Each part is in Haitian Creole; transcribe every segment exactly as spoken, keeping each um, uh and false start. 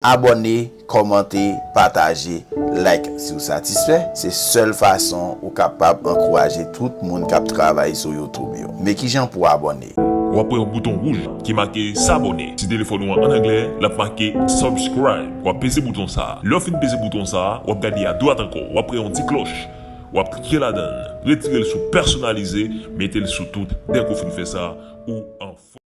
Abòne, kòmante, pataje, like si w satisfè. Se sèl fason ou kapab ankouraje tout moun k ap travay sou YouTube yo. Men kijan pou w abòne? W ap wè yon bouton wouj ki make s'abonner. Si telefòn ou an ann anglè, l ap make subscribe. W ap peze bouton sa a. Lè w fin peze bouton sa a, w ap gade adwat ankò. W ap wè yon ti klòch. W ap klike ladan l, retire l sou pèsonalize, mete l sou tout. Dèke w fin fè sa, ou anfòm.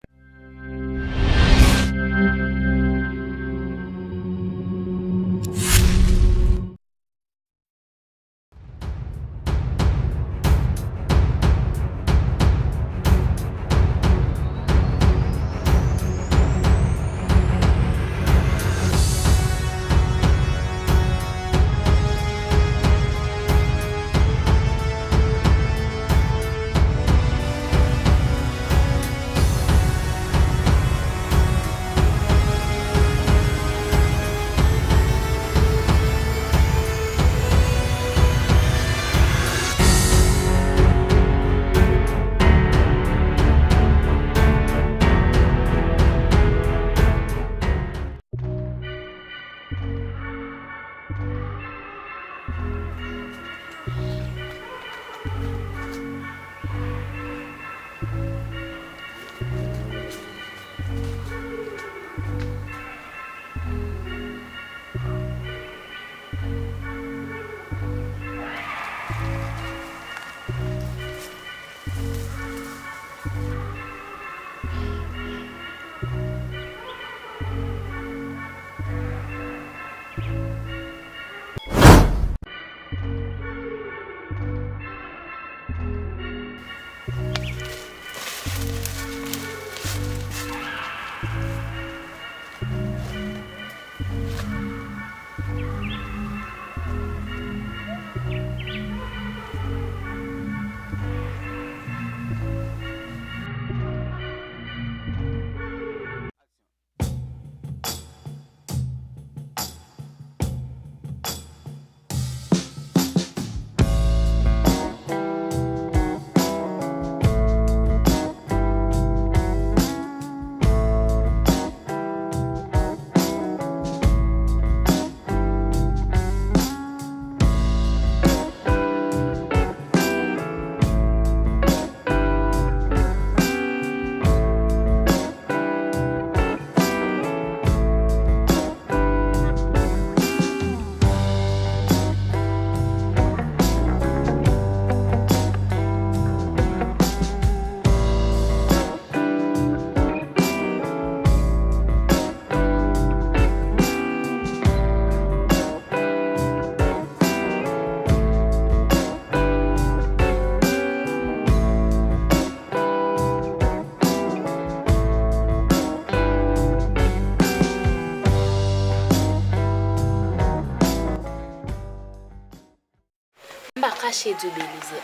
M pa kache di w, Belize,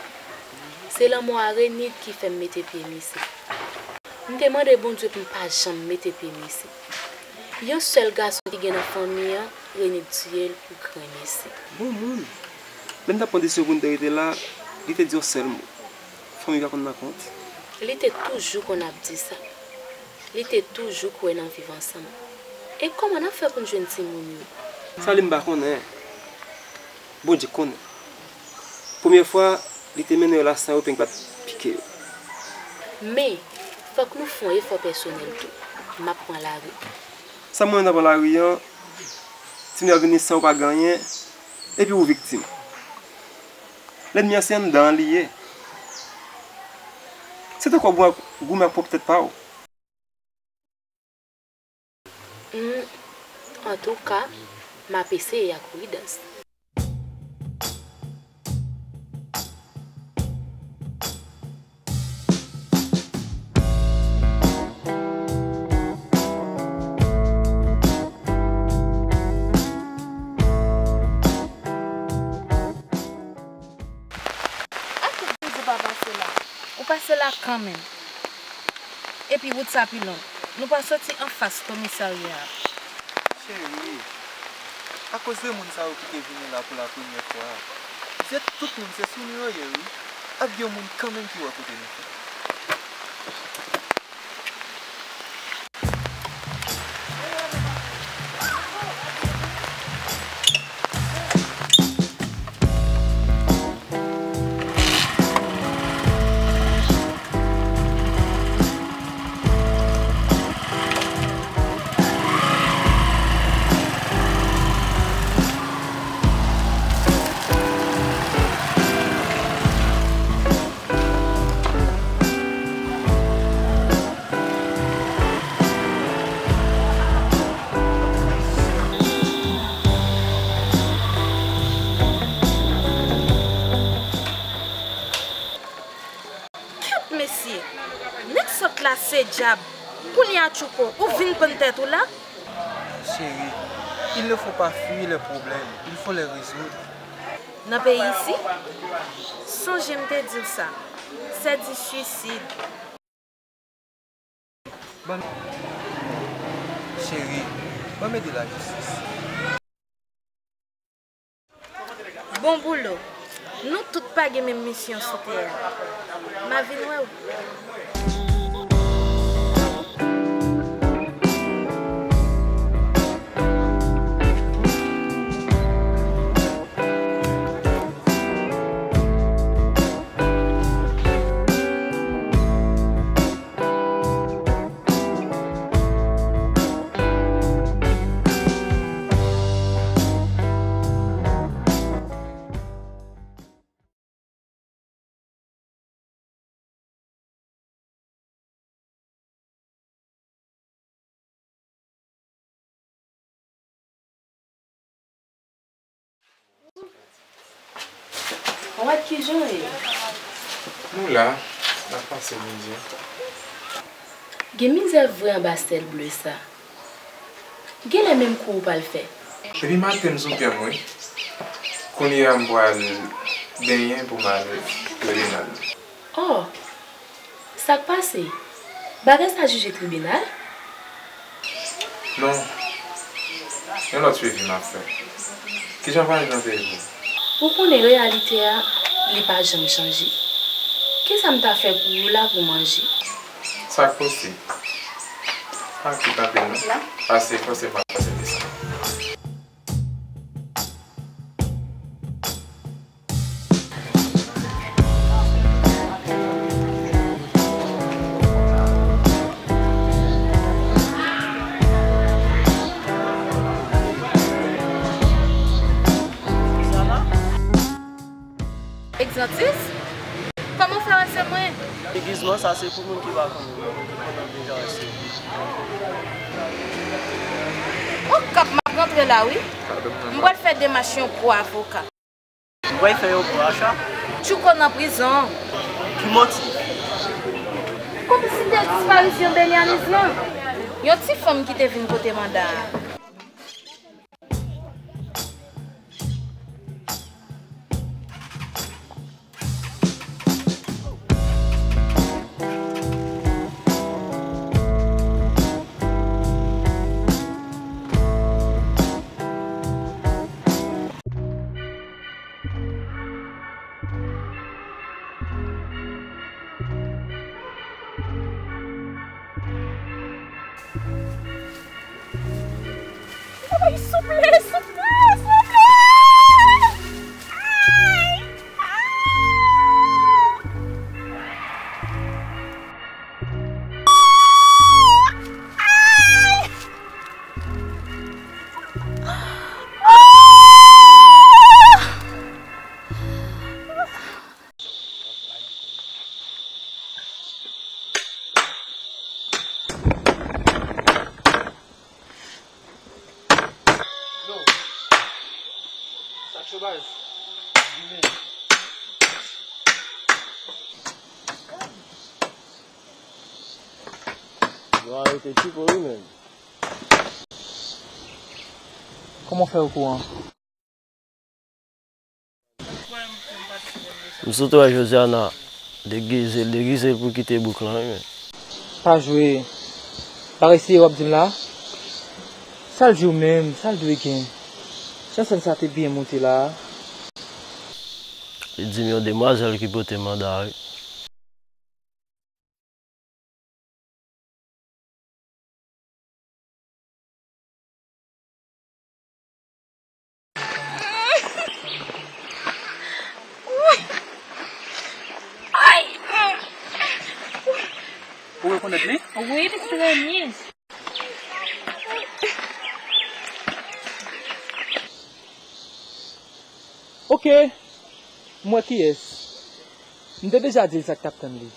se lanmò a Renid ki fè m mete pye m isit. M te mande Bondye pou m pa janm mete pye m isit. Yon sèl gason ki gen nan fanmi an, Renid tiye l pou grenn isit. Bon moun. Lè m t ap pran desizyon pou n te rete la, li te di yon sèl mo. Fanmi pa konn nan kont. Li te toujou konn ap di sa. Li te toujou kwè nan viv ansanm. E kòman n ap fè pou n jwenn timoun yo? Sa li m pa konnen. Bondye konnen. Premye fwa, li te mennen yo la san yo peng pa t pike yo. Men, fòk nou fè yon efò pèsonèl tou. M ap pran lari. Sa mwen nan pran lari an, timoun yo ap vini san yo pa gen anyen, epi ou viktim. Lènmi an se anndan an li ye. Se tankou w ap goumen, goumen ak pwòp tèt pa w. Hmm, antouka, m ap eseye ak pridans. Ak tout bondye pa pase la. Ou pase la kanmenm. Epi wout sa pi long. Nou pa soti anfas komisarya a. Cheri, akoz de moun sa yo ki te vini la pou la premyè fwa a, se tout moun se sou nou yo ye wi. Ap gen moun kanmenm ki wè kote nou fè. Dyab! Kounye a Tchouko, ou vin pann tèt ou la? Chérie, il ne faut pas fuir les problèmes, il faut les résoudre. Nan peyi isi, sonje m te di w sa, c'est du suicide. Ban m, cheri, ban m ede lajistis. Bon boulo. Nou tout pa gen menm misyon sou tè a. M a vin wè w. Wèt kijan w ye? Nou la, n ap pase mizè. Gen mizè vre anba syèl ble sa. Genlè menm kou ou pral fè. Depi maten m sou pye m wi. Kounye a m pral benyen pou m al tribinal. Oh! Sa k pase? Bagay sa jije tribinal? Non. Yon lòt swivi m ap fè. Kijan vwayaj lan te ye pou ou? Ou konnen reyalite a, li pa janm chanje. Kisa m ta fè pou ou la pou manje? Sa k posib. Pa kite anpil non. Pase fòse m ap fòse desann. Egzantis? Kòman w fè wè se mwen? Degizman sa se pou moun ki pa konnen, moun ki konnen w deja wè se ou. Okap, m ap rantre la wi. M pral fè demach yon gwo avoka. Ou pral fè yon gwo acha? Tchouko nan prizon. Ki motif? Konplisite disparisyon Benianiz lan. Yon ti fanm ki te vin pote manda a. Ay, souple, souple, souple! Ay! Ah! Ay! Ah! Yo, sa cho baz. Vini. Yo arete Tchouko wi menm. Kòman w fè okouran? M sou twè Josiana degize, l degize pou kite bouk lan wi men. Pa jwe. Parèy serye w ap di m la? Sa l di w menm? Sa l dwe gen? Jan sèn sa te byen moute la a. Li di m yon demwazèl ki pote manda wi. Ou rekonèt li? Wi, li trè nyès. Ok, m wè kiyès. M te deja di l sa k t ap tann li.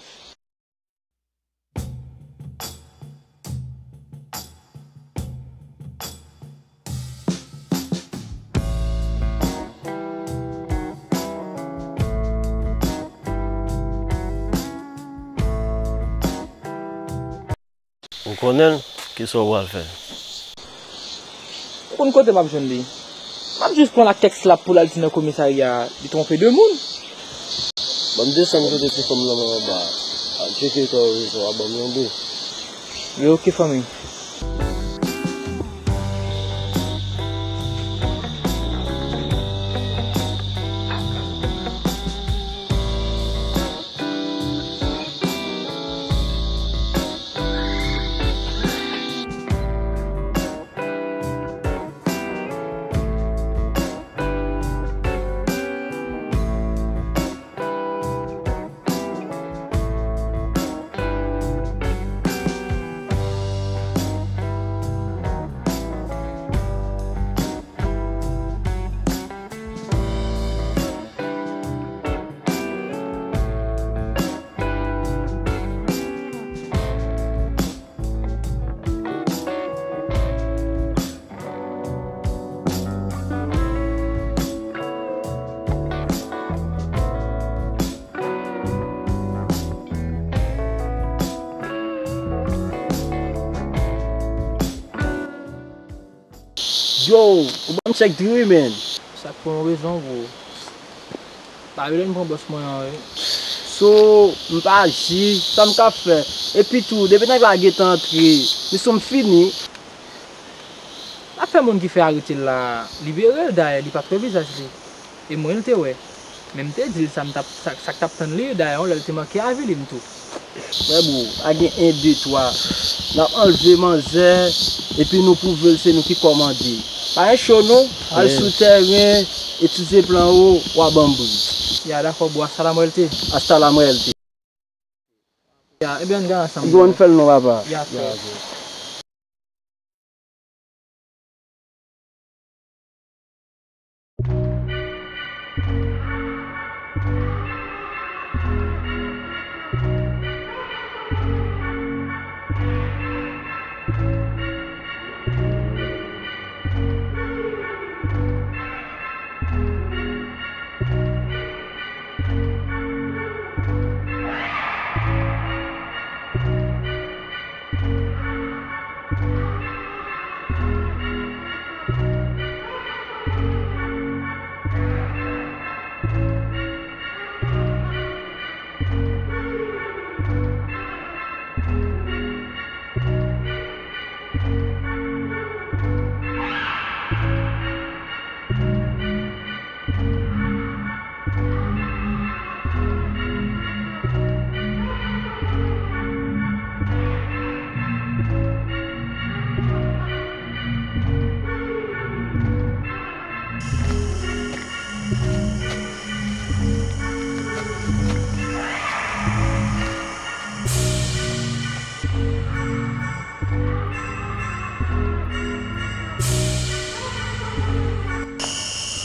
Konnen l, kisa w pral fè? Ou konn kote m ap jwenn li? M ap jis pran l ak tèks l ap pou l al di nan komisarya a, li twonpe de moun. Ban m desann kote ti fanm nan anba a. Al tcheke kòrezon a, ban m yon de. Wi, oke, fanmi. Yo, ou ban m chèk diri, man. Sa k pran yon rezon, bro. Pa rele m pran bòs mwen an, wi. So, m pa ji, sa m ka fè? Epi tou, depi nèg la gentan antre, misyon m fini. Afè moun ki fè arete l la, libere l, dayè, li pa t wè vizaj li. E mwen l te wè. Men m te di l sa m t ap, sa, sa k t ap tann li, dayè, yon lè l te manke avili m tou. Wè bro, a gen en, de, twa. N ap anlve manzè, epi nou pwouve l se nou ki kòmande. Pa gen cho non, al sou tèren, etidye plan ou, w a ban m bri. Ya, dakò bro, hasta la muerte. Hasta la muerte. Ya, ebyen, ann gade ansanm. Yo, ann fè l non, papa. Ya, frè.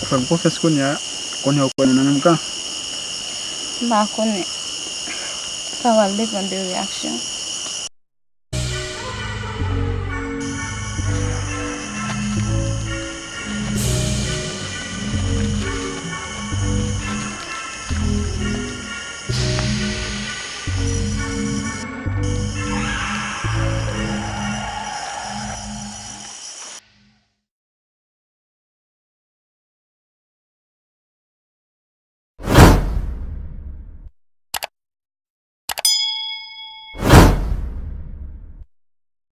Ou fè m konfyans kounye a, kounye a ou kwè nou nan menm kan? M pa konnen. Sa pral depann de reyaksyon.